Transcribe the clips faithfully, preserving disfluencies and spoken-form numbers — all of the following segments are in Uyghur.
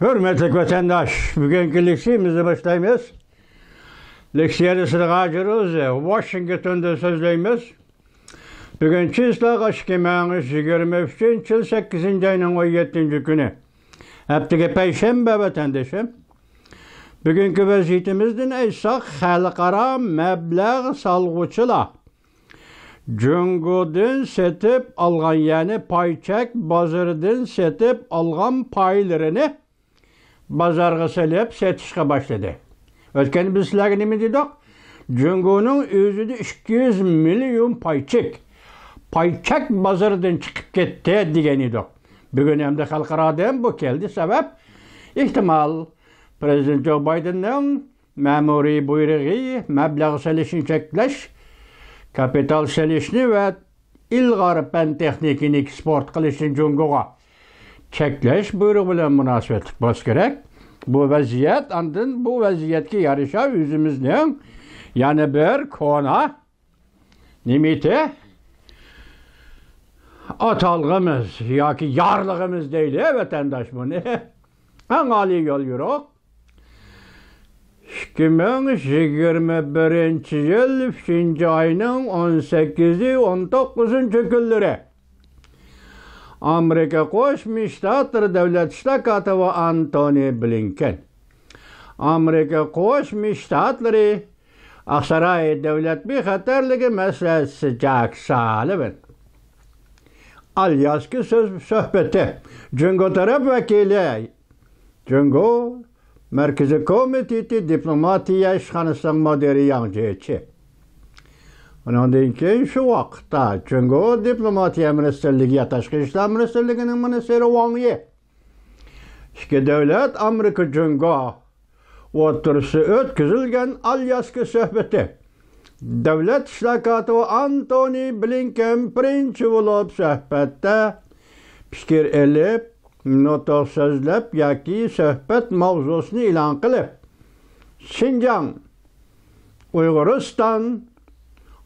ھۆرمەتلىك ۋەتەنداش، بۈگۈنكى لېكسىيىمىزنى باشلايمىز. لېكسىيەدە سىلىغا ھاجى روزى، ۋاشىنگتوندىن سۆزلەيمىز. بۈگۈن چىسلاغا ئىككى مىڭ يىگىرمە ئۈچىنچى يىل سەككىزىنچى ئاينىڭ ئون يەتتىنچى كۈنى. ھەپتىگە پەيشەنبە، ۋەتەندىشىم. بۈگۈنكى ۋەزىيىتىمىزدىن ئېيتساق، خەلقئارا مەبلەغ سالغۇچىلار جۇڭگودىن سېتىپ ئالغان، يەنى پاي چەك بازىرىدىن سېتىپ ئالغان پايلىرىنى بازارغا سېلىپ سېتىشقا باشلىدى. ئۆتكەندە بىز سىلەرگە نېمە دېدۇق؟ جۇڭگونىڭ ئۆزىدە ئىككى يۈز مىليون پاي چەك، پاي چەك بازىرىدىن چىقىپ كەتتى دېگەن ئىدۇق. بۈگۈن ئەمدى خەلقئارادىن بۇ كەلدى. سەۋەب، ئېھتىمال، پرېزىدېنت جو بايدېننىڭ مەمۇرىي بۇيرۇقى مەبلەغ سېلىشنى چەكلەش، كاپىتال سېلىشنى ۋە ئىلغار پەن تېخنىكىنى ئېكسپورت قىلىشنى جۇڭگوغا چەكلەش بۇيرۇقى بىلەن مۇناسىۋەتلىك بولسا كېرەك. بۇ ۋەزىيەت، ئاندىن بۇ ۋەزىيەتكە يارىشا ئۆزىمىزنىڭ يەنە بىر كونا نېمىتى؟ ئاتالغىمىز ياكى يارلىقىمىز دەيلى، ۋەتەنداش، بۇنى. ئەڭ ئالىي يول يورۇق. ئىككى مىڭ يىگىرمە بىرىنچى يىل ئۈچىنچى ئاينىڭ ئون سەككىزى، ئون توققۇزىنچى كۈنلىرى ئامېرىكا قوشما شتاتلىرى دۆلەت ئىشلار كاتىپى ئانتونى بلىنكېن، ئامېرىكا قوشما شتاتلىرى ئاقساراي دۆلەت بىخەتەرلىكى مەسلىھەتچىسى جاك سالىۋان، ئالياسكا سۆز سۆھبىتى، جۇڭگو تەرەپ ۋەكىلى، جۇڭگو مەركىزىي كومىتېتى دىپلوماتىيە ئىشخانىسىنىڭ مۇدىرى ياڭ جيېچى. ئۇنىڭدىن كېيىن شۇ ۋاقىتتا جۇڭگو دىپلوماتىيە مىنىستىرلىكى، يا تاشقى ئىشلار مىنىستىرلىكىنىڭ مىنىستىرى ۋاڭ يى. ئىككى دۆلەت ئامېرىكا جۇڭگو ئوتتۇرىسىدا ئۆتكۈزۈلگەن ئالياسكا سۆھبىتى. دۆلەت ئىشلار كاتىپى ئانتونى بلىنكېن بىرىنچى بولۇپ سۆھبەتتە پىكىر ئېلىپ، نۇتۇق سۆزلەپ ياكى سۆھبەت ماۋزۇسىنى ئېلان قىلىپ، شىنجاڭ، ئۇيغۇرىستان،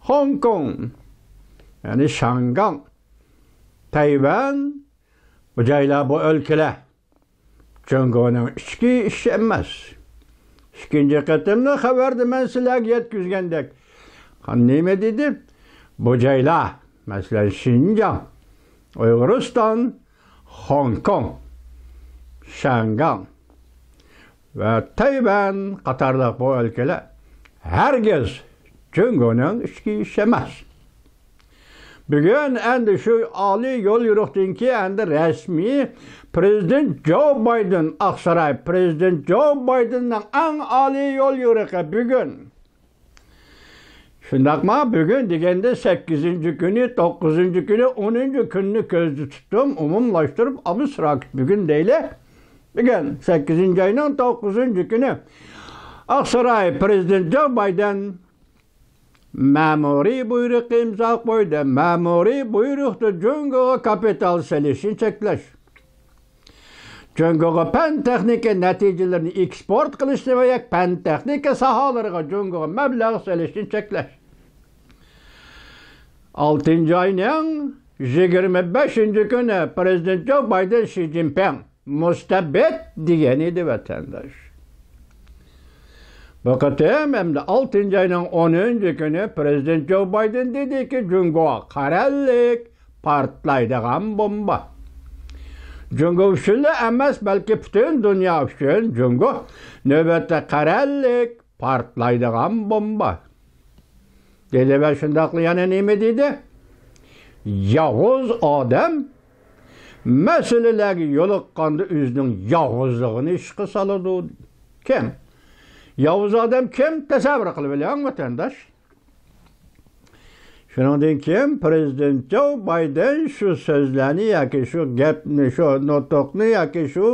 خوڭكوڭ، يەنى شياڭگاڭ، تەيۋەن، بۇ جايلار، بۇ ئۆلكىلەر جۇڭگونىڭ ئىچكى ئىشى ئەمەس. ئىككىنچى قېتىملىق خەۋەردە مەن سىلەرگە يەتكۈزگەندەك، نېمە دېدى؟ بۇ جايلار، مەسىلەن، شىنجاڭ، ئۇيغۇرىستان، خوڭكوڭ، شياڭگاڭ ۋە تەيۋەن قاتارلىق بۇ ئۆلكىلەر ھەرگىز جۇڭگونىڭ ئىچكى ئىشى ئەمەس. بۈگۈن ئەمدى شۇ ئالىي يول يورۇقتىن كېيىن ئەمدى رەسمىي پرېزىدېنت جو بايدېن، ئاقساراي، پرېزىدېنت جو بايدېننىڭ ئەڭ ئالىي يول يورۇقى بۈگۈن. شۇنداقما بۈگۈن دېگەندە سەككىزىنچى كۈنى، توققۇزىنچى كۈنى، ئونىنچى كۈننى كۆزدە تۇتتۇم، ئومۇملاشتۇرۇپ ئابستراكت بۈگۈن دەيلى. بۈگۈن سەككىزىنچى ئاينىڭ توققۇزىنچى كۈنى ئاقساراي پرېزىدېنت جو بايدېن مەمۇرىي بۇيرۇققا ئىمزا قويدى. مەمۇرىي بۇيرۇقتا جۇڭگوغا كاپىتال سېلىشنى چەكلەش، جۇڭگوغا پەن تېخنىكا نەتىجىلىرىنى ئېكسپورت قىلىشنى ۋە پەن تېخنىكا ساھەلىرىگە جۇڭگوغا مەبلەغ سېلىشنى چەكلەش. ئالتىنچى ئاينىڭ يىگىرمە بەشىنچى كۈنى پرېزىدېنت جو بايدېن شى جىنپىڭ مۇستەبىت دېگەن ئىدى، ۋەتەنداش. بۇ قېتىم ئەمدى ئالتىنچى ئاينىڭ ئونىنچى كۈنى پرېزىدېنت جو بايدېن دېدىكى، جۇڭگو قەرەللىك پارتلايدىغان بومبا. جۇڭگو ئۈچۈنلا ئەمەس، بەلكى پۈتۈن دۇنيا ئۈچۈن جۇڭگو نۆۋەتتە قەرەللىك پارتلايدىغان بومبا. دېدى ۋە شۇنداقلا يەنە نېمە دېدى؟ ياۋۇز ئادەم مەسىلىلەرگە يولۇققاندا ئۆزىنىڭ ياۋۇزلۇقىنى ئىشقا سالىدۇ. كىم؟ ياۋۇز ئادەم كىم؟ تەسەۋۋۇر قىلىۋېلىڭ، ۋەتەنداش. شۇنىڭدىن كېيىن پرېزىدېنت جو بايدېن شۇ سۆزلەرنى ياكى شۇ گەپنى، شۇ نۇتۇقنى ياكى شۇ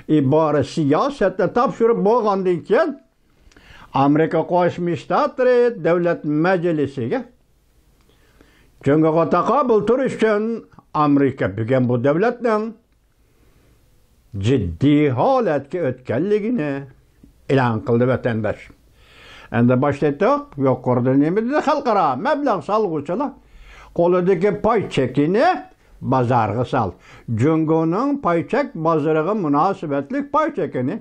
ئىبارە سىياسەتنى تاپشۇرۇپ بولغاندىن كېيىن، ئامېرىكا قوشما شتاتلىرى دۆلەت مەجلىسىگە جۇڭگوغا تاقابىل تۇرۇش ئۈچۈن ئامېرىكا بۈگۈن بۇ دۆلەتنىڭ جىددىي ھالەتكە ئۆتكەنلىكىنى ئېلان قىلدى، ۋەتەنداش. ئەمدى باشتا ئېيتتۇق، يۇقىرىدا نېمە دېدى؟ خەلقئارا مەبلەغ سالغۇچىلار قولىدىكى پاي چېكىنى بازارغا سال. جۇڭگونىڭ پاي چەك بازىرىغا مۇناسىۋەتلىك پاي چېكىنى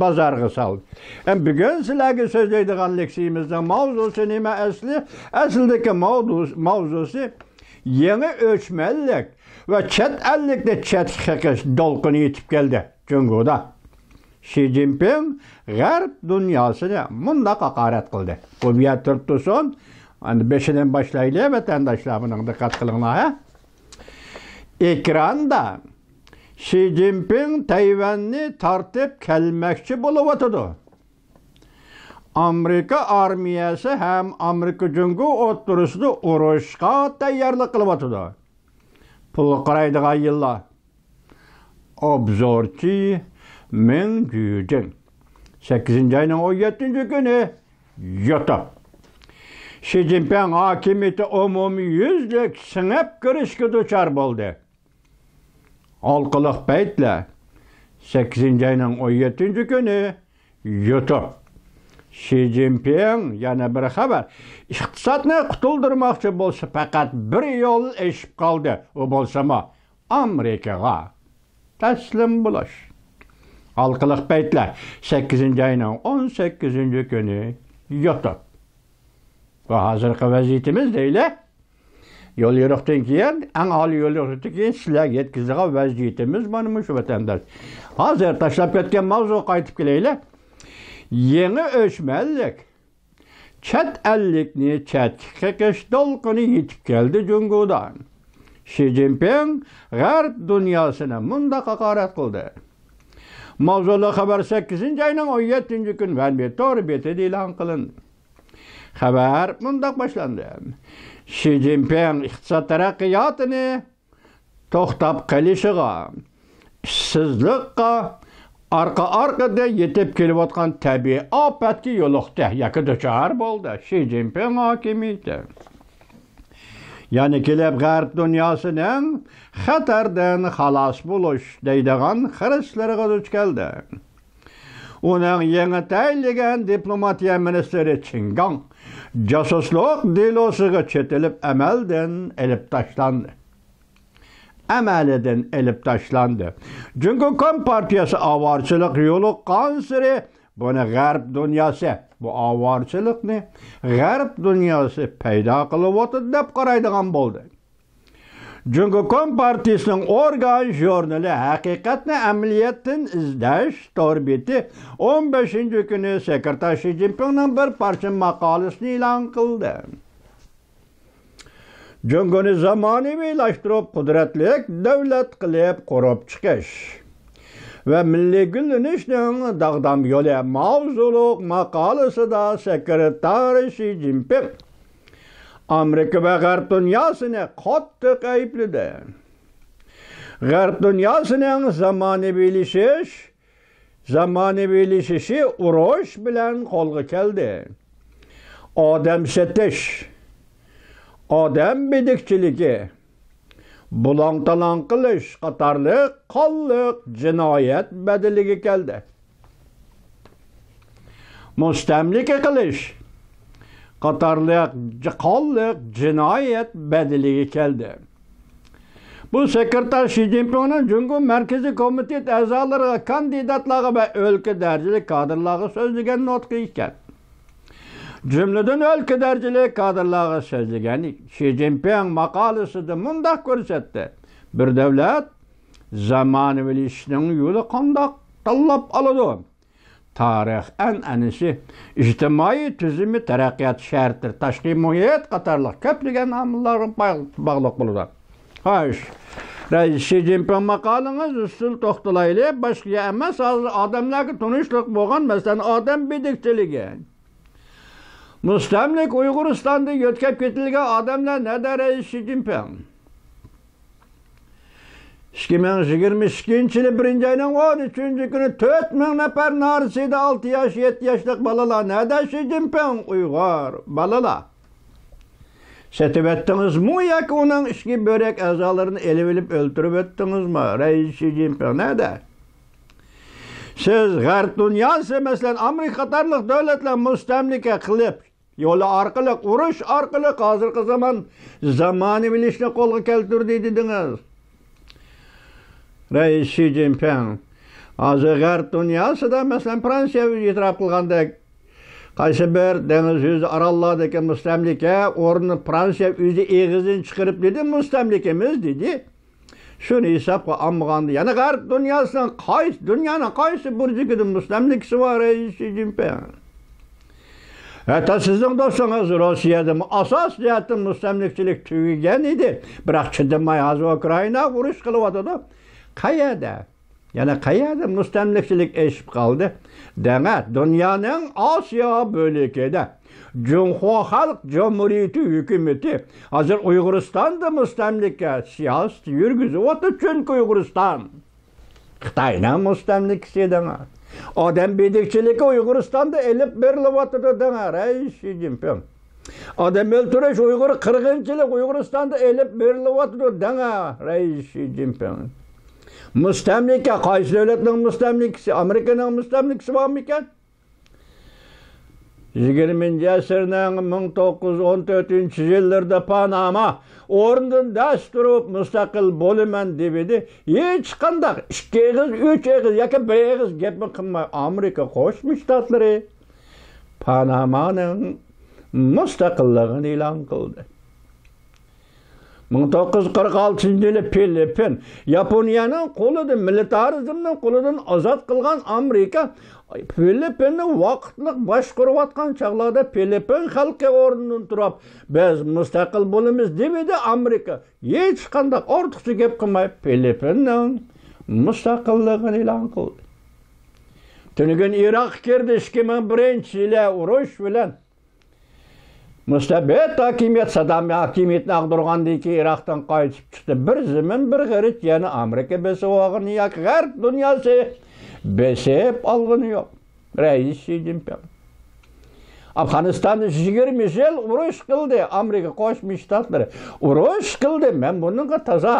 بازارغا سال. ئەم، بۈگۈن سىلەرگە سۆزلەيدىغان لېكسىيىمىزنىڭ ماۋزۇسى نېمە ئەسلى؟ ئەسلىدىكى ماۋزۇ-، ماۋزۇسى يېڭى ئۆچمەنلىك ۋە چەت ئەللىكنى چەتكە قېقىش دولقۇنى يېتىپ كەلدى جۇڭگودا. شى جىنپىڭ غەرب دۇنياسىنى مۇنداق ھاقارەت قىلدى. بۇ بۇ يەردە تۇرۇپ تۇرسۇن. ئەمدى بېشىدىن باشلايلى، ۋەتەنداشلار، بۇنىڭغا دىققەت قىلىڭلار، ھە؟ ئېكراندا شى جىنپىڭ تەيۋەننى تارتىپ كەلمەكچى بولۇۋاتىدۇ. ئامېرىكا ئارمىيەسى ھەم ئامېرىكا جۇڭگو ئوتتۇرىسىدا ئۇرۇشقا تەييارلىق قىلىۋاتىدۇ. پۇلغا قارايدىغان يىللار. ئوبزورچى مېڭ جۈجىڭ. سەككىزىنچى ئاينىڭ ئون يەتتىنچى كۈنى يوتۇپ. شى جىنپىڭ ھاكىمىيىتى ئومۇميۈزلۈك سىڭىپ كىرىشكە دۇچار بولدى. ھالقىلىق پەيتلەر. سەككىزىنچى ئاينىڭ ئون يەتتىنچى كۈنى يوتۇپ. شى جىنپىڭ يەنە بىر خەۋەر. ئىقتىسادنى قۇتۇلدۇرماقچى بولسا، پەقەت بىر يول ئېشىپ قالدى. ئۇ بولسىمۇ ئامېرىكىغا تەسلىم بولۇش. ھالقىلىق پەيتلەر. سەككىزىنچى ئاينىڭ ئون سەككىزىنچى كۈنى يوتۇپ. بۇ ھازىرقى ۋەزىيىتىمىز دەيلى. يوليورۇقتىن كېيىن، ئەڭ ئالىي يوليورۇقتىن كېيىن سىلەرگە يەتكۈزىدىغان ۋەزىيىتىمىز مانا مۇشۇ، ۋەتەنداش. ھازىر تاشلاپ كەتكەن ماۋزۇغا قايتىپ كېلەيلى. يېڭى ئۆچمەنلىك، چەت ئەللىكنى چەتكە قېقىش دولقۇنى يېتىپ كەلدى جۇڭگودا. شى جىنپىڭ غەرب دۇنياسىنى مۇنداق ھاقارەت قىلدى. ماۋزۇلۇق خەۋەر سەككىزىنچى ئاينىڭ ئون يەتتىنچى كۈنى ۋەنبى تور بېتىدە ئېلان قىلىندى. خەۋەر مۇنداق باشلاندى. شى جىنپىڭ ئىقتىساد تەرەققىياتىنى توختاپ قېلىشىغا، ئىشسىزلىققا، ئارقا-ئارقىدىن يېتىپ كېلىۋاتقان تەبىئىي ئاپەتكە يولۇقتى ياكى دۇچار بولدى. شى جىنپىڭ ھاكىمىيىتى يەنە كېلىپ غەرب دۇنياسىنىڭ خەتەردىن خالاس بولۇش دەيدىغان خىرىسلىرىغا دۇچ كەلدى. ئۇنىڭ يېڭى تەيىنلىگەن دىپلوماتىيە مىنىستىرى چېن گاڭ جاسۇسلۇق دېلوسىغا چېتىلىپ ئەمەلدىن ئېلىپ تاشلاندى. ئەمەلدىن ئېلىپ تاشلاندى. جۇڭگو كومپارتىيەسى ئاۋارىچىلىق يولۇققانسېرى بۇنى غەرب دۇنياسى، بۇ ئاۋارىچىلىقنى غەرب دۇنياسى پەيدا قىلىۋاتىدۇ دەپ قارايدىغان بولدى. جۇڭگو كومپارتىيىسىنىڭ ئورگان ژۇرنىلى ھەقىقەتنى ئەمەلىيەتتىن ئىزدەش تور بېتى ئون بەشىنچى كۈنى سېكرېتار شى جىنپىڭنىڭ بىر پارچە ماقالىسىنى ئېلان قىلدى. جۇڭگونى زامانىۋىلاشتۇرۇپ، قۇدرەتلىك دۆلەت قىلىپ قۇرۇپ چىقىش ۋە مىللىي گۈللىنىشنىڭ داغدام يولى ماۋزۇلۇق ماقالىسىدا سېكرېتار شى جىنپىڭ ئامېرىكا ۋە غەرب دۇنياسىنى قاتتىق ئەيىبلىدى. غەرب دۇنياسىنىڭ زامانىۋىلىشىش، زامانىۋىلىشىشى ئۇرۇش بىلەن قولغا كەلدى. ئادەم سېتىش، ئادەم بېدىكچىلىكى، بۇلاڭ-تالاڭ قىلىش قاتارلىق قانلىق جىنايەت بەدىلىگە كەلدى. مۇستەملىكە قىلىش قاتارلىق جاھانلىق جىنايەت بەدىلىگە كەلدى. بۇ سېكرېتار شى جىنپىڭنىڭ جۇڭگو مەركىزىي كومىتېت ئەزالىرىغا، كاندىداتلارغا ۋە ئۆلكە دەرىجىلىك كادىرلارغا سۆزلىگەن نۇتقى ئىكەن. جۈملىدىن ئۆلكە دەرىجىلىك كادىرلارغا سۆزلىگەن شى جىنپىڭ ماقالىسىدە مۇنداق كۆرسەتتى: بىر دۆلەت زامانىۋىلىشىشنىڭ يولى قانداق تاللاپ ئالىدۇ؟ تارىخ ئەنئەنىسى، ئىجتىمائىي تۈزۈمى، تەرەققىيات شەرتلىرى، تاشقى مۇھىت قاتارلىق كۆپلىگەن ئامىللارغا باغ-، باغلىق بولىدۇ. خوش، رەئىس شى جىنپىڭ ماقالىڭىز ئۈستىدە توختىلايلى. باشقا ئەمەس، ھازىر ئادەملەرگە تونۇشلۇق بولغان، مەسىلەن، ئادەم بېدىكچىلىكى. مۇستەملىكە ئۇيغۇرىستاندا يۆتكەپ كېتىلگەن ئادەملەر نەدە، رەئىس شى جىنپىڭ؟ ئىككى مىڭ يىگىرمە ئىككىنچى يىلى بىرىنچى ئاينىڭ ئون ئۈچىنچى كۈنى تۆت مىڭ نەپەر نارسىدە، ئالتە ياش، يەتتە ياشلىق بالىلار نەدە؟ شى جىنپىڭ، ئۇيغۇر بالىلار. سېتىۋەتتىڭىزمۇ ياكى ئۇنىڭ ئىچكى بۆرەك ئەزالىرىنى ئېلىۋېلىپ ئۆلتۈرۈۋەتتىڭىزمۇ؟ رەئىس شى جىنپىڭ نەدە؟ سىز غەرب دۇنياسى، مەسىلەن، ئامېرىكا قاتارلىق دۆلەتلەر مۇستەملىكە قىلىپ، يولى ئارقىلىق، ئۇرۇش ئارقىلىق ھازىرقى زامان زامانىۋىلىشىشنى قولغا كەلتۈردى دېدىڭىز. رەئىس شى جىنپىڭ ھازىر غەرب دۇنياسىدا، مەسىلەن، فرانسىيە ئۆزى ئېتىراپ قىلغاندەك، قايسى بىر دېڭىز يۈزى ئاراللاردىكى مۇستەملىكە ئورنىنى فرانسىيە ئۆزى ئېغىزىدىن چىقىرىپ دېدى، مۇستەملىكىمىز دېدى. شۇنى ھېسابقا ئالمىغاندا، يەنە غەرب دۇنياسىنىڭ قايسى، دۇنيانىڭ قايسى بۇرجىكىدا مۇستەملىكىسى بار، رەئىس شى جىنپىڭ؟ ھەتتا سىزنىڭ دوستىڭىز روسىيەدىمۇ ئاساسىي جەھەتتىن مۇستەملىكىچىلىك تۈگىگەن ئىدى. بىراق چىدىماي ھازىر ئۇكرائىنا ئۇرۇش قىلىۋاتىدۇ. قەيەردە؟ يەنە قەيەردە مۇستەملىكىچىلىك ئېشىپ قالدى؟ دەڭە، دۇنيانىڭ ئاسىيا بۆلىكىدە جۇڭخۇا خەلق جۇمھۇرىيىتى ھۆكۈمىتى ھازىر ئۇيغۇرىستاندا مۇستەملىكە سىياسىتى يۈرگۈزۈۋاتىدۇ، چۈنكى ئۇيغۇرىستان خىتاينىڭ مۇستەملىكىسى دەڭە. ئادەم بېدىكچىلىكى ئۇيغۇرىستاندا ئېلىپ بېرىلىۋاتىدۇ دەڭە، رەئىس شى جىنپىڭ. ئادەم ئۆلتۈرۈش، ئۇيغۇر قىرغىنچىلىق ئۇيغۇرىستاندا ئېلىپ بېرىلىۋاتىدۇ دەڭە، رەئىس شى جىنپىڭ. مۇستەملىكە، قايسى دۆلەتنىڭ مۇستەملىكىسى؟ ئامېرىكىنىڭ مۇستەملىكىسى بارمىكەن؟ يىگىرمىنچى ئەسىرنىڭ مىڭ توققۇز يۈز ئون تۆتىنچى يىللىرىدا پاناما ئورنىدىن دەس تۇرۇپ مۇستەقىل بولىمەن دېۋىدى. ھېچقانداق ئىككى ئېغىز، ئۈچ ئېغىز ياكى بىر ئېغىز گەپمۇ قىلماي، ئامېرىكا قوشما شتاتلىرى پانامانىڭ مۇستەقىللىقىنى ئېلان قىلدى. مىڭ توققۇز يۈز قىرىق ئالتىنچى يىلى فىلىپپىن ياپونىيەنىڭ قولىدىن، مىلىتارىزمنىڭ قولىدىن ئازاد قىلغان ئامېرىكا فىلىپپىننى ۋاقىتلىق باشقۇرۇۋاتقان چاغلاردا فىلىپپىن خەلقى ئورنىدىن تۇرۇپ، بىز مۇستەقىل بولىمىز دېۋىدى. ئامېرىكا ھېچقانداق ئارتۇقچە گەپ قىلماي، فىلىپپىننىڭ مۇستەقىللىقىنى ئېلان قىلدى. تۈنۈگۈن ئىراققا كىردى، ئىككى مىڭ بىرىنچى يىلى ئۇرۇش بىلەن مۇستەبىت ھاكىمىيەت، سادام ھاكىمىيىتىنى ئاغدۇرغاندىن كېيىن ئىراقتىن قايتىپ چىقتى. بىر زېمىن، بىر غېرىچ يەنە ئامېرىكا بېسىپ ئالغىنى ياكى غەرب دۇنياسى بېسىپ ئالغىنى يوق. رەئىس شى جىنپىڭ. ئافغانىستاندا يىگىرمە يىل ئۇرۇش قىلدى ئامېرىكا قوشما شتاتلىرى. ئۇرۇش قىلدى، مەن بۇنىڭغا تازا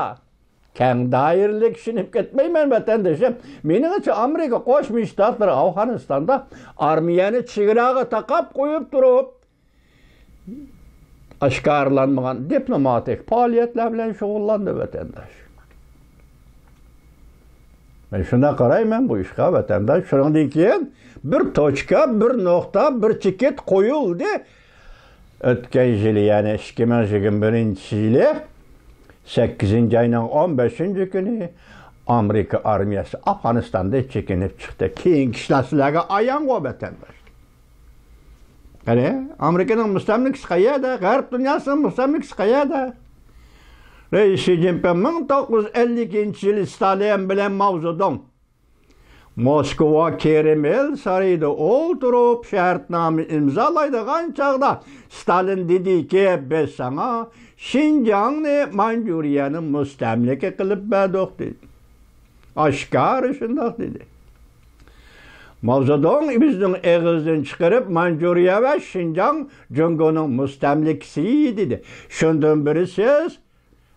كەڭ دائىرىلىك چۈشىنىپ كەتمەيمەن، ۋەتەندىشىم. مېنىڭچە، ئامېرىكا قوشما شتاتلىرى ئافغانىستاندا ئارمىيەنى چېگراغا تاقاپ قويۇپ تۇرۇپ، ئاشكارىلانمىغان دىپلوماتىك پائالىيەتلەر بىلەن شۇغۇللاندى، ۋەتەنداش. مەن شۇنداق قارايمەن بۇ ئىشقا، ۋەتەنداش. شۇنىڭدىن كېيىن بىر توچكا، بىر نۇقتا، بىر چېكىت قويۇلدى. ئۆتكەن يىلى، يەنى ئىككى مىڭ يىگىرمە بىرىنچى يىلى سەككىزىنچى ئاينىڭ ئون بەشىنچى كۈنى ئامېرىكا ئارمىيەسى ئافغانىستاندىن چېكىنىپ چىقتى. كېيىنكى ئىشلار سىلەرگە ئايانغۇ، ۋەتەنداش. قېنى، ئامېرىكىنىڭ مۇستەملىكىسى قەيەردە؟ غەرب دۇنياسىنىڭ مۇستەملىكىسى قەيەردە؟ رەئىس شى جىنپىڭ مىڭ توققۇز يۈز ئەللىكىنچى يىلى ستالىن بىلەن ماۋزېدۇڭ موسكۋا كرېمىل سارىيىدا ئولتۇرۇپ شەرتنامە ئىمزالايدىغان چاغدا، ستالىن دېدىكى، بىز ساڭا شىنجاڭنى، مانجۇرىيەنى مۇستەملىكە قىلىپ بەردۇق، دېدى. ئاشكارا شۇنداق دېدى. ماۋزېدۇڭ بىزنىڭ ئېغىزدىن چىقىرىپ، مانجۇرىيە ۋە شىنجاڭ جۇڭگونىڭ مۇستەملىكىسى، دېدى. شۇندىن بېرى سىز،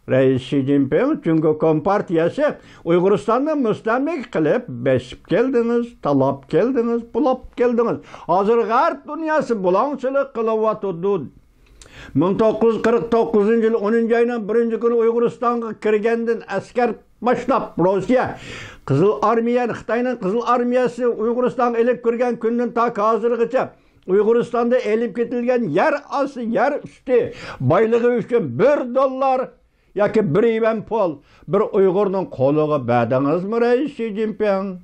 رەئىس شى جىنپىڭ، جۇڭگو كومپارتىيەسى ئۇيغۇرىستاننى مۇستەملىكە قىلىپ، بېسىپ كەلدىڭىز، تالاپ كەلدىڭىز، بۇلاپ كەلدىڭىز. ھازىر غەرب دۇنياسى بۇلاڭچىلىق قىلىۋاتىدۇ. مىڭ توققۇز يۈز قىرىق توققۇزىنچى يىل ئونىنچى ئاينىڭ بىرىنچى كۈنى ئۇيغۇرىستانغا كىرگەندىن ئەسكەر باشلاپ، روسىيە قىزىل ئارمىيەنى، خىتاينىڭ قىزىل ئارمىيەسى ئۇيغۇرىستانغا ئېلىپ كىرگەن كۈندىن تاكى ھازىرغىچە ئۇيغۇرىستاندا ئېلىپ كېتىلگەن يەر ئاستى، يەر ئۈستى بايلىقى ئۈچۈن بىر دوللار ياكى بىر يۈەن پۇل بىر ئۇيغۇرنىڭ قولىغا بەردىڭىزمۇ، رەئىس شى جىنپىڭ؟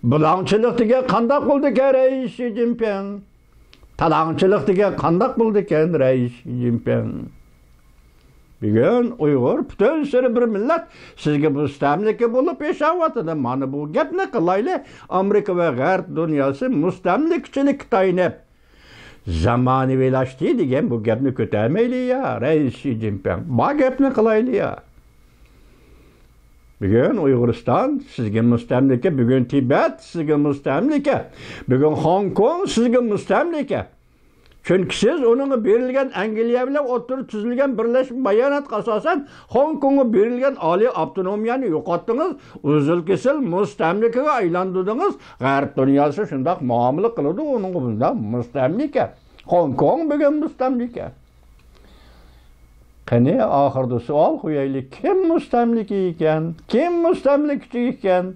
بۇلاڭچىلىق دېگەن قانداق بولىدىكەن، رەئىس شى جىنپىڭ؟ تالاڭچىلىق دېگەن قانداق بولىدىكەن، رەئىس شى جىنپىڭ؟ بۈگۈن ئۇيغۇر پۈتۈن سۈرى بىر مىللەت سىزگە مۇستەملىكە بولۇپ ياشاۋاتىدۇ. مانا بۇ گەپنى قىلايلى، ئامېرىكا ۋە غەرب دۇنياسى مۇستەملىكىچىلىككە تايىنىپ زامانىۋىلاشتى دېگەن بۇ گەپنى كۆتەرمەيلى يا، رەئىس شى جىنپىڭ. بار گەپنى قىلايلى يا. بۈگۈن ئۇيغۇرىستان سىزگە مۇستەملىكە، بۈگۈن تىبەت سىزگە مۇستەملىكە، بۈگۈن خوڭكوڭ سىزگە مۇستەملىكە. چۈنكى سىز ئۇنىڭغا بېرىلگەن، ئەنگلىيە بىلەن ئوتتۇرىدا تۈزۈلگەن بىرلەشمە باياناتقا ئاساسەن خوڭكوڭغا بېرىلگەن ئالىي ئاپتونومىيەنى يوقاتتىڭىز، ئۈزۈل-كېسىل مۇستەملىكىگە ئايلاندۇردىڭىز. غەرب دۇنياسى شۇنداق مۇئامىلە قىلىدۇ، ئۇنىڭغا بۇنداق مۇستەملىكە. خوڭكوڭ بۈگۈن مۇستەملىكە. قېنى، ئاخىرىدا سوئال قويايلى، كىم مۇستەملىكە ئىكەن؟ كىم مۇستەملىكىچى ئىكەن؟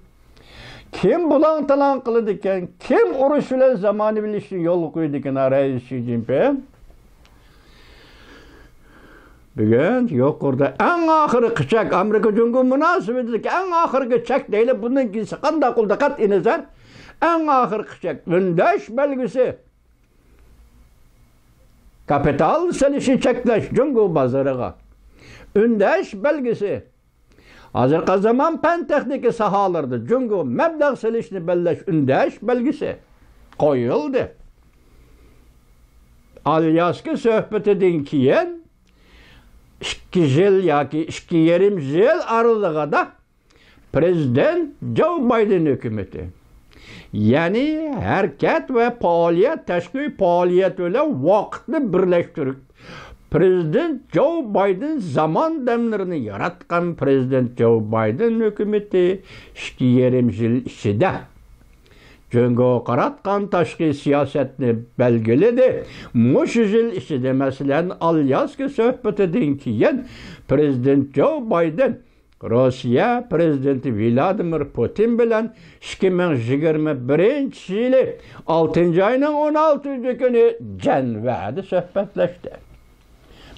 كىم بۇلاڭ-تالاڭ قىلىدىكەن؟ كىم ئۇرۇش بىلەن زامانىۋىلىشىشنى يولغا قويىدىكەن، ھە، رەئىس شى جىنپىڭ؟ بۈگۈن يۇقىرىدا ئەڭ ئاخىرقى چەك، ئامېرىكا جۇڭگو مۇناسىۋىتىدىكى ئەڭ ئاخىرقى چەك دەيلى، بۇندىن كېيىنسى قانداق بولىدۇ، قەتئىي نەزەر، ئەڭ ئاخىرقى چەك، ئۈندەش بەلگىسى. كاپىتال سېلىشنى چەكلەش جۇڭگو بازىرىغا. ئۈندەش بەلگىسى. ھازىرقى زامان پەن-تېخنىكا ساھەلىرىدە جۇڭگو مەبلەغ سېلىشنى بەلگىلەش ئۈندەش بەلگىسى قويۇلدى. ئالياسكا سۆھبىتىدىن كېيىن ئىككى يىل ياكى ئىككى يېرىم يىل ئارىلىقىدا پرېزىدېنت جو بايدېن ھۆكۈمىتى، يەنى ھەرىكەت ۋە پائالىيەت، تاشقى پائالىيەت بىلەن ۋاقىتنى بىرلەشتۈرۈپ، پرېزىدېنت جو بايدېن زامان دەملىرىنى ياراتقان پرېزىدېنت جو بايدېن ھۆكۈمىتى ئىككى يېرىم يىل ئىچىدە جۇڭگوغا قاراتقان تاشقى سىياسەتنى بەلگىلىدى. مۇشۇ يىل ئىچىدە، مەسىلەن، ئالياسكا سۆھبىتىدىن كېيىن پرېزىدېنت جو بايدېن روسىيە پرېزىدېنتى ۋلادىمىر پۇتىن بىلەن ئىككى مىڭ يىگىرمە بىرىنچى يىلى ئالتىنچى ئاينىڭ ئون ئالتىنچى كۈنى جەنۋەدە سۆھبەتلەشتى.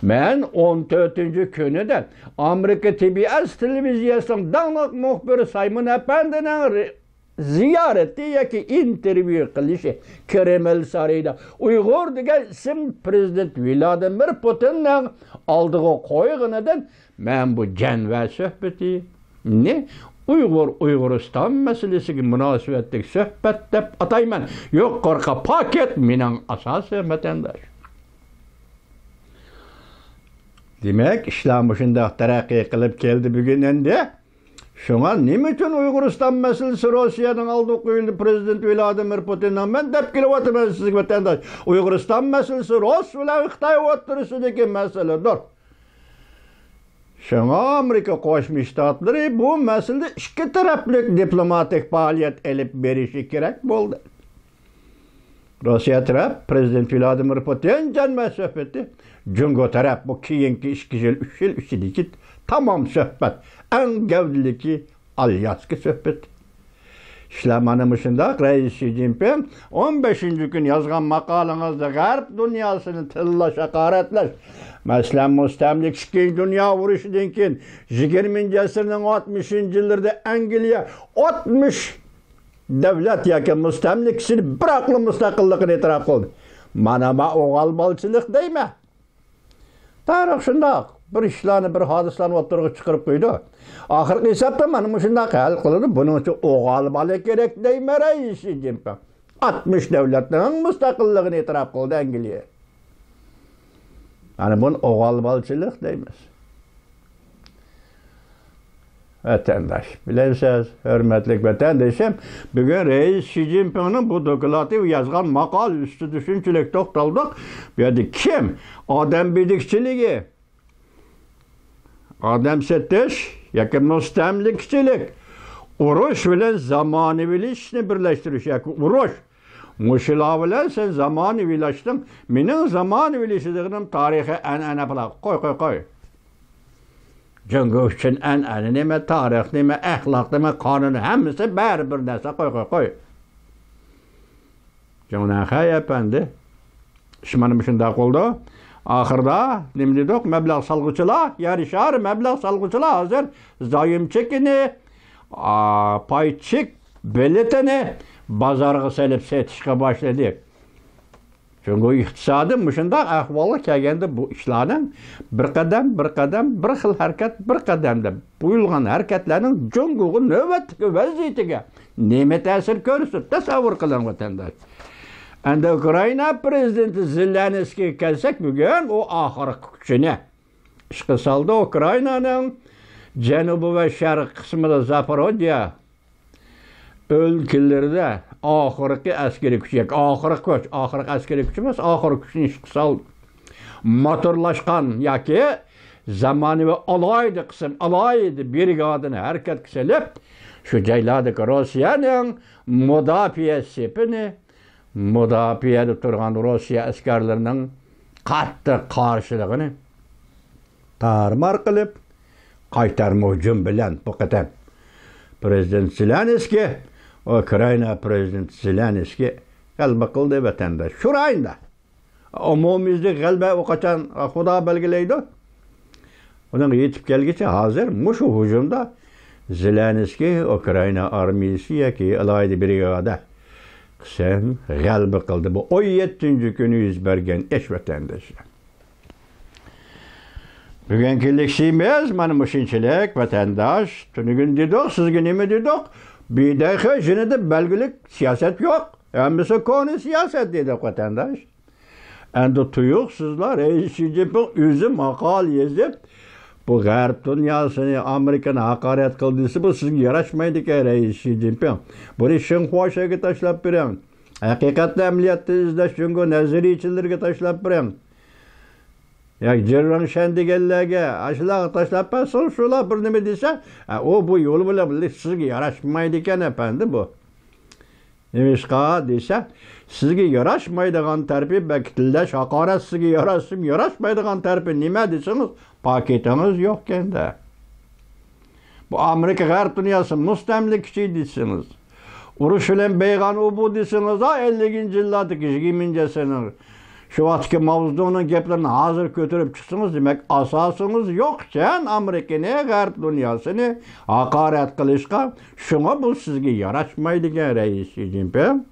مەن ئون تۆتىنچى كۈنىدە ئامېرىكا تى بى ئېس تېلېۋىزىيەسىنىڭ داڭلىق مۇخبىرى سايمون ئەپەندىنىڭ رې-، زىيارىتى ياكى ئىنتېرۋيۇ قىلىشى كرېمىل سارىيىدا ئۇيغۇر دېگەن ئىسىم پرېزىدېنت ۋلادىمىر پۇتىننىڭ ئالدىغا قويغىنىدىن مەن بۇ جەنۋە سۆھبىتىنى ئۇيغۇر، ئۇيغۇرىستان مەسىلىسىگە مۇناسىۋەتلىك سۆھبەت دەپ ئاتايمەن. يۇقىرىقى پاكىت مېنىڭ ئاساسىم، ۋەتەنداش. دېمەك، ئىشلار مۇشۇنداق تەرەققىي قىلىپ كەلدى بۈگۈن ئەمدى. شۇڭا نېمە ئۈچۈن ئۇيغۇرىستان مەسىلىسى روسىيەنىڭ ئالدىغا قويۇلدى؟ پرېزىدېنت ۋلادىمىر پۇتىننىڭ، مەن دەپ كېلىۋاتىمەن سىزگە، ۋەتەنداش، ئۇيغۇرىستان مەسىلىسى رۇس بىلەن خىتاي ئوتتۇرىسىدىكى مەسىلىدۇر. شۇڭا ئامېرىكا قوشما شتاتلىرى بۇ مەسىلىدە ئىككى تەرەپلىك دىپلوماتىك پائالىيەت ئېلىپ بېرىشى كېرەك بولدى. روسىيە تەرەپ پرېزىدېنت ۋلادىمىر پۇتىن جەنۋە سۆھبىتى، جۇڭگو تەرەپ بۇ كېيىنكى ئىككى يىل، ئۈچ يىل ئىچىدىكى تامام سۆھبەت، ئەڭ گەۋدىلىكى ئالياسكا سۆھبىتى. ئىشلار مانا مۇشۇنداق. رەئىس شى جىنپىڭ ئون بەشىنچى كۈن يازغان ماقالىڭىزدا غەرب دۇنياسىنى تىللاش، ھاقارەتلەش، مەسىلەن، مۇستەملىكە ئىككىنچى دۇنيا ئۇرۇشىدىن كېيىن يىگىرمىنچى ئەسىرنىڭ ئاتمىشىنچى يىللىرىدا ئەنگلىيە ئاتمىش دۆلەت ياكى مۇستەملىكىچىنى بىراقلا مۇستەقىللىقىنى ئېتىراپ قىلدى. مانا ما ئوغالبالچىلىق دەيمەن. تارىخ شۇنداق. بىر ئىشلارنى، بىر ھادىسىلەرنى ئوتتۇرىغا چىقىرىپ قويىدۇ. ئاخىرقى ھېسابتا مانا مۇشۇنداق ھەل قىلىدۇ. بۇنىڭ ئۈچۈن ئوغالبالا كېرەك دەيمەن، رەئىس شى جىنپىڭ. ئاتمىش دۆلەتنىڭ مۇستەقىللىقىنى ئېتىراپ قىلدى ئەنگلىيە. مانا بۇنى ئوغالبالچىلىق دەيمىز. ۋەتەنداش، بىلەمسىز، ھۆرمەتلىك ۋەتەندىشىم، بۈگۈن رەئىس شى جىنپىڭنىڭ بۇ دوكلاتى، يازغان ماقالە ئۈستىدە شۇنچىلىك توختالدۇق. بۇ يەردە كىم ئادەم بىدىكچىلىكى، ئادەم سېتىش ياكى مۇستەملىكىچىلىك، ئۇرۇش بىلەن زامانىۋىلىشىشنى بىرلەشتۈرۈش ياكى ئۇرۇش، مۇشۇلار بىلەن سەن زامانىۋىلاشتىڭ، مېنىڭ زامانىۋىلىشىدىغىنىم تارىخىي ئەنئەنە پۇلان. قوي، قوي، قوي. جۇڭگو ئۈچۈن ئەنئەنە نېمە، تارىخ نېمە، ئەخلاق نېمە، قانۇن، ھەممىسى بەرىبىر نەرسە. قوي، قوي، قوي. جۇڭنەنخەي ئەپەندى، ئىش مانا مۇشۇنداق بولدى. ئاخىرىدا نېمە دېدۇق؟ مەبلەغ سالغۇچىلار، يەر شارى مەبلەغ سالغۇچىلار ھازىر زايوم چېكىنى، ئا، پاي چېك بېلىتىنى بازارغا سېلىپ سېتىشقا باشلىدى. جۇڭگو ئىقتىسادى مۇشۇنداق ئەھۋالغا كەلگەندە، بۇ ئىشلارنىڭ بىر قەدەم، بىر قەدەم، بىر خىل ھەرىكەت، بىر قەدەم دەپ بۇيرۇلغان ھەرىكەتلەرنىڭ جۇڭگوغا نۆۋەتتىكى ۋەزىيىتىگە نېمە تەسىر كۆرسىتىدۇ؟ تەسەۋۋۇر قىلىڭ، ۋەتەنداش. ئەمدى ئۇكرائىنا پرېزىدېنتى زېلېنسكىيگە كەلسەك، بۈگۈن ئۇ ئاخىرقى كۈچىنى ئىشقا سالدى. ئۇكرائىنانىڭ جەنۇبى ۋە شەرقىي قىسمىدا، زاپوروژيە ئۆلكىلىرىدە ئاخىرقى ئەسكىرىي كۈچ، ياكى ئاخىرقى كۈچ، ئاخىرقى ئەسكىرىي كۈچ ئەمەس، ئاخىرقى كۈچنى ئىشقا سالدى. موتورلاشقان ياكى زامانىۋى ئالاھىدە قىسىم، ئالاھىدە برىگادىنى ھەرىكەتكە سېلىپ، شۇ جايلاردىكى روسىيەنىڭ مۇداپىئە سېپىنى، مۇداپىئەدە تۇرغان روسىيە ئەسكەرلىرىنىڭ قاتتىق قارشىلىقىنى، تارمار قىلىپ، قايتارما ھۇجۇم بىلەن بۇ قېتىم پرېزىدېنت زېلېنسكىي، ئۇكرائىنا پرېزىدېنتى زېلېنسكىي غەلىبە قىلدى، ۋەتەنداش. شۇ رايوندا ئومۇميۈزلۈك غەلىبە ئۇ قاچان خۇدا بەلگىلەيدۇ. ئۇنىڭغا يېتىپ كەلگۈچە ھازىر مۇشۇ ھۇجۇمدا زېلېنسكىي ئۇكرائىنا ئارمىيىسى ياكى ئالاھىدە برىگادا قىسىم غەلىبە قىلدى. بۇ ئون يەتتىنچى كۈنى يۈز بەرگەن ئىش، ۋەتەنداشلار. بۈگۈنكى لېكسىيىمىز مانا مۇشۇنچىلىك، ۋەتەنداش. تۈنۈگۈن دېدۇق، سىزگە نېمە دېدۇق؟ بىدەخ يېنىدا بەلگىلىك سىياسەت يوق. ھەممىسى كونا سىياسەت دېدۇق، ۋەتەنداش. ئەمدى تۇيۇقسىزلا رەئىس شى جىنپىڭ ئۆزى ماقالە يېزىپ، بۇ غەرب دۇنياسىنى، ئامېرىكىنى ھاقارەت قىلدى دېسە، بۇ سىزگە ياراشمايدىكەن، رەئىس شى جىنپىڭ. بۇنى شېڭخۇا شېگە تاشلاپ بېرىڭ. ھەقىقەتنى ئەمەلىيەتتە ئىزدەش جۇڭگو نەزەرىيەچىلىرىگە تاشلاپ بېرىڭ. ياكى جېن رېڭشەن دېگەنلەرگە، ئاشۇلارغا تاشلاپ بەرسىڭىز، شۇلار بىر نېمە دېسە، ئە، ئۇ بۇ يول بىلەن بىللە سىزگە ياراشمايدىكەن، ئەپەندى، بۇ. نېمىشقا دېسە، سىزگە ياراشمايدىغان تەرىپى بەلكى تىلداش ھاقارەت، سىزگە ياراشسىمۇ ياراشمايدىغان تەرىپى نېمە دېسىڭىز، پاكىتىڭىز يوقكەندە. بۇ ئامېرىكا غەرب دۇنياسى مۇستەملىكىچى دېسىڭىز، ئۇرۇش بىلەن بەيغان ئۇ بۇ دېسىڭىز، ھە، ئەللىكىنچى يىللاردىكى يىگىرمىنچى ئەسىرنىڭ شۇ ۋاقىتتىكى ماۋزېدۇڭنىڭ گەپلىرىنى ھازىر كۆتۈرۈپ چىقسىڭىز، دېمەك، ئاساسىڭىز يوقكەن ئامېرىكىنى، غەرب دۇنياسىنى ھاقارەت قىلىشقا. شۇڭا بۇ سىزگە ياراشمايدىكەن، رەئىس شى جىنپىڭ.